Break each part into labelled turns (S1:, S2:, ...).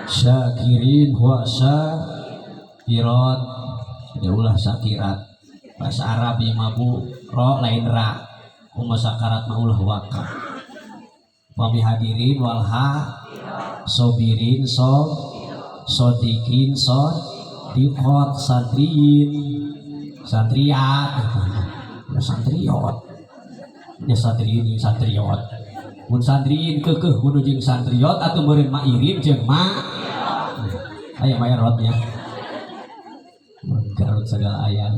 S1: Syakirin wa syakirat. Jadi ulah sakirat. Bahasa Arab ieu mah Bu, ro lain ra. Kumaha sakarat mah ulah waka. Pami hadirin wal ha sobirin so sodikin sodiqot santriin santriat ya santriot ya santriin jeung santriot mun santriin keukeuh kudu jeung santriot atuh meureun mairin jeung ma aya maerotnya Garut segala aya.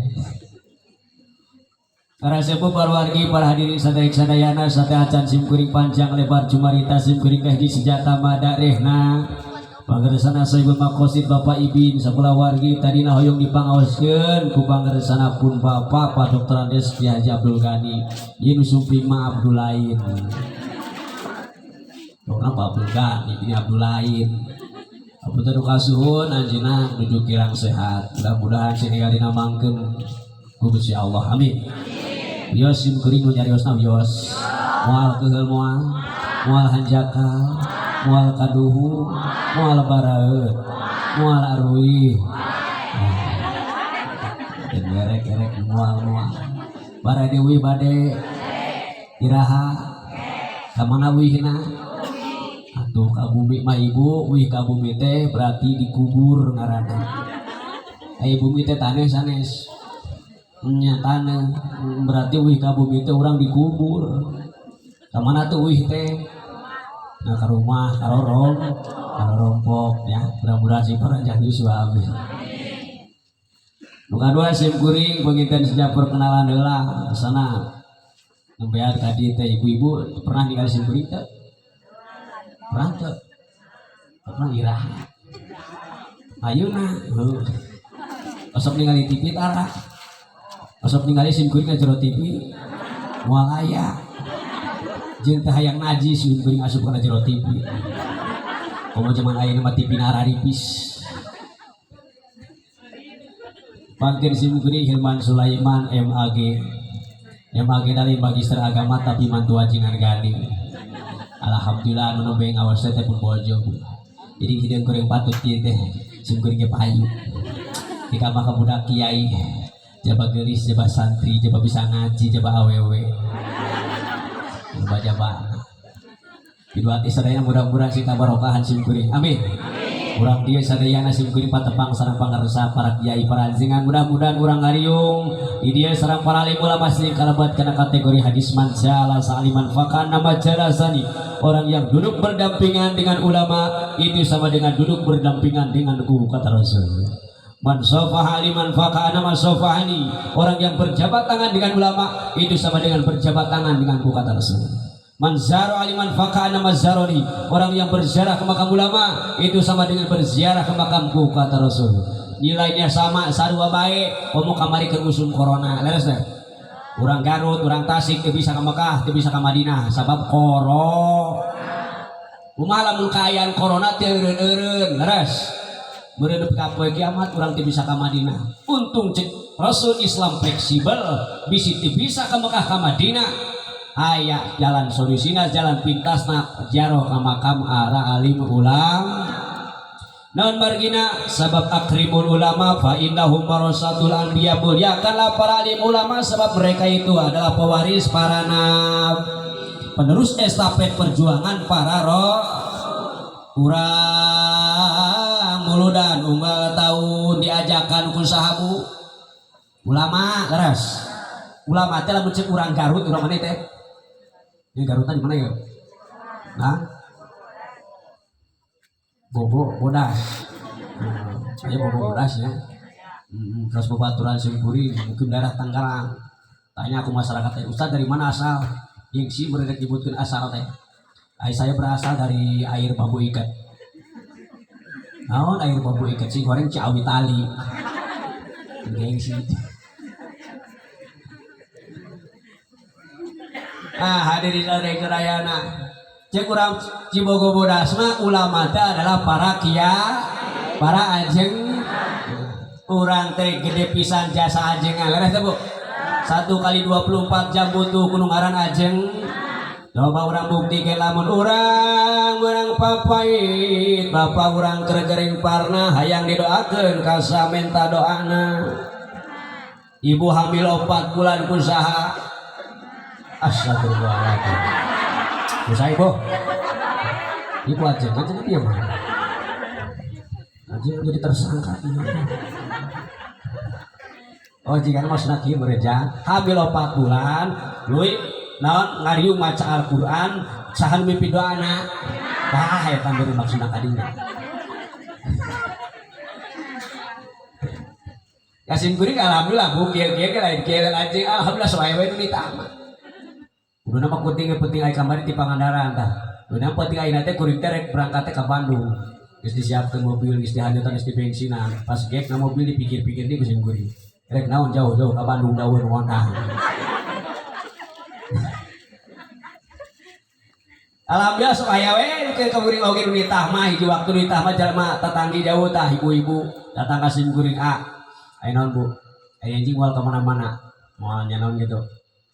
S1: Para sepuh, para wargi, para hadirin sadaya sadayana, sateuacan sim kuring panjang lebar cumarita sim kuring kahiji senjata mada rehna. Pangersana Sohibul Maqasid Bapak Ibin sakola wargi tadina hoyong dipangaoskeun ku pangersana pun Bapak Pak Dr. Andes Kiai Haji Abdul Ghani. Ieu nu sumping mah Abdul lain. Orang Pak Abdul Ghani ini Abdul lain. Apunten nu kasuhun anjeunna nuju kirang sehat. Mudah-mudahan sing dina mangkeun ku Gusti Allah. Amin. Wios sim kuring nu nyariosna wios. Moal keuheul moal, moal hanjakal, moal kaduhu, moal baraeut, moal aruih. Dan gerek-gerek moal moal. Barade wih bade iraha ka mana wihna? Atuh ka bumi mah ibu, wih ka bumi teh berarti dikubur ngaranna. Aya bumi teh taneuh sanes. Nya taneuh berarti wih ka bumi teh urang dikubur. Ka mana tuh wih teh? Nah, ke rumah, karorong, karorompok ya. Mudah-mudahan sih panjang yuswa amin. Nu kadua sim kuring panginten sejak perkenalan heula sana. Nembean ka dieu teh ibu-ibu pernah ningali sim kuring teh? Pernah teu? Pernah iraha. Ayeuna heuh. Osok ningali TV tara. Osok ningali sim kuring ka jero TV moal aya. Jeung teh hayang najis sim kuring asup kana jero TV. Komo zaman ayeuna mah TV na araripis. Pangkin sim kuring Hilman Sulaiman MAG. MAG dari Magister Agama tapi mantu ajengan gani. Alhamdulillah anu nembe ngawas teh pun bojo. Jadi hideung kuring patut kieu teh sim kuring ge payu. Jika maka budak kiai jaba geulis, jaba santri, jaba bisa ngaji, jaba awewe. Jaba-jaba. Piduati sadayana mudah-mudahan sing kabarokahan sim kuring. Amin. Urang dieu sadayana sim kuring patepang sareng pangarsa para kiai para ajengan mudah-mudahan urang ngariung di dieu sareng para alim ulama sing kalebat kana kategori hadis man jala saliman fakan nama jalasani, orang yang duduk berdampingan dengan ulama itu sama dengan duduk berdampingan dengan guru kata Rasul. Man sofaha liman fakana man sofahani, orang yang berjabat tangan dengan ulama itu sama dengan berjabat tangan dengan ku kata Rasul. Man zaro aliman fakana mazaroni, orang yang berziarah ke makam ulama itu sama dengan berziarah ke makamku kata Rasul. Nilainya sama sarua bae komo kamari keur usum corona. Leres teh? Urang Garut, urang Tasik teu bisa ka Mekah, teu bisa ka Madinah sabab koro. Kumaha lamun kaayaan corona teu eureun-eureun, leres. Meureun nepi ka poe kiamat urang teu bisa ka Madinah. Untung cek Rasul Islam fleksibel, bisi teu bisa ka Mekah ka Madinah. Aya jalan solusina, jalan pintasna ziarah ka makam ara alim ulam. Naon margina sabab akrimul ulama fa innahum warasatul anbiya, muliakanlah para alim ulama sebab mereka itu adalah pewaris para nabi, penerus estafet perjuangan para roh. Urang muludan unggal tahun diajakan ku sahabu ulama leres. Ulama teh lamun cek urang Garut, urang mana teh? Ini Garutan di mana ya? Nah, Bobo Bodas. Saya Bobo Bodas ya. Terus babaturan simkuring mungkin daerah Tangerang. Tanya aku masyarakat teh, Ustaz dari mana asal? Gengsi mereka nyebutkeun asal teh. Ay, saya berasal dari air bambu ikat. Naon air bambu ikat sih goreng Ciawi tali. Gengsi. Ah, hadirin sadayana. Cek urang Cibogo Bodas mah ulama teh adalah para kiai, para ajeng. Urang teh gede pisan jasa ajengan. Leres teh, Bu? 1 kali 24 jam butuh kudu ngaran ajeng. Loba urang buktikeun lamun urang meunang papait, bapak urang keur gering parna hayang didoakeun ka saha menta doana. Ibu hamil 4 bulan ku saha? Astagfirullahaladzim. Ku saha, Ibu? Ibu aja kan cenah dia mah. Aja jadi tersangka ieu. Oh, jika maksudna kieu mereja, hamil 4 bulan, luy naon ngariung maca Al-Qur'an, saha nu mimpi doana? Tah eta beureum maksudna kadinya. Kasim kuring alhamdulillah bu kieu-kieu ge lain kieu anjing alhamdulillah soe we nu ditama. Kudu mah penting penting aya kamari ti Pangandaran tah. Kudu penting ayeuna teh kuring teh rek berangkat teh ka Bandung. Geus disiapkeun mobil, geus dihaneutan, geus dibensinan. Pas gek na mobil dipikir-pikir di kusim kuring. Rek naon jauh-jauh ka Bandung daun ngondah. Alhamdulillah sok aya we ke kuring oge nu nitah mah hiji waktu nitah mah jalma tetanggi jauh tah ibu-ibu datang ka sim kuring A. Aya naon Bu? Aya anjing moal ka mana-mana. Moal nya naon gitu.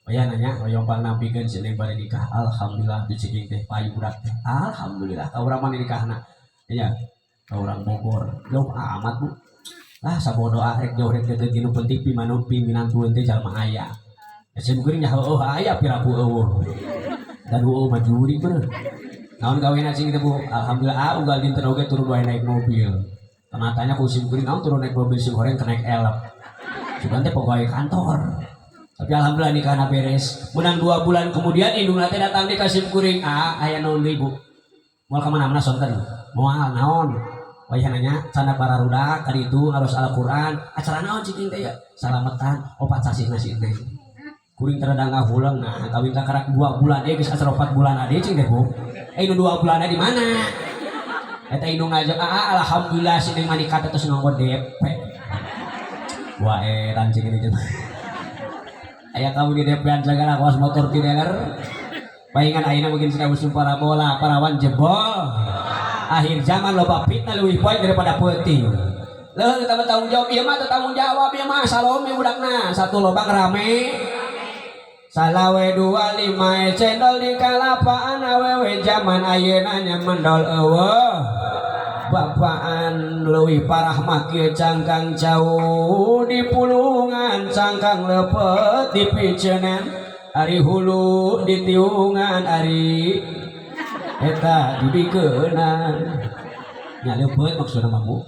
S1: Oh ya nanya, hoyong pang nampikeun si neng bade nikah. Alhamdulillah diceking teh payu budak teh. Alhamdulillah ka urang mah nikahna. Iya, ka urang Bogor. Jauh amat Bu. Lah sabodo rek jauh rek deukeut nu penting pimanu piminantueun teh jalma aya. Sim kuring nya heueuh aya piraku eueuh. Dan heueuh mah juri bener. Naon gawena cing teh Bu? Alhamdulillah ah unggal dinten oge turun wae naik mobil. Tanya ku sim kuring naon turun naik mobil sim horeng kenaik elep. Cuman teh pegawai kantor. Tapi alhamdulillah nikahna beres. Menang 2 bulan kemudian indungna teh datang di ka sim kuring. Ah aya naon deui Bu? Moal ka mana-mana sonten. Moal naon? Wayah nanya canda bararudak kali itu harus Al-Qur'an. Acara naon cicing teh ya? Salametan opat sasih nasi neng. Kuring terada ngahulang nah kawin karak 2 bulan deui geus acara 4 bulan ade cing teh Bu. Nu 2 bulan di mana? Eta indung ngajak ah alhamdulillah si neng manikah teh terus nganggo DP. Wah edan cing ini jeung. Aya kamu di DP-an segala kawas motor ti dealer. Palingan ayeuna mungkin sudah musim parabola, parawan jebol. Akhir zaman loba fitnah leuwih poek daripada peuting. Leuh kita mah tanggung jawab ieu mah teu tanggung jawab ieu mah salome budakna. Satu lobang rame. Salawe 25 cendol di kalapaan awewe zaman ayeuna nya mendol eueuh. Bapaan leuwih parah mah kieu cangkang jauh di pulungan cangkang lepet di picenan ari hulu di tiungan ari eta dibikeunan nya leupeut maksudna mah Bu.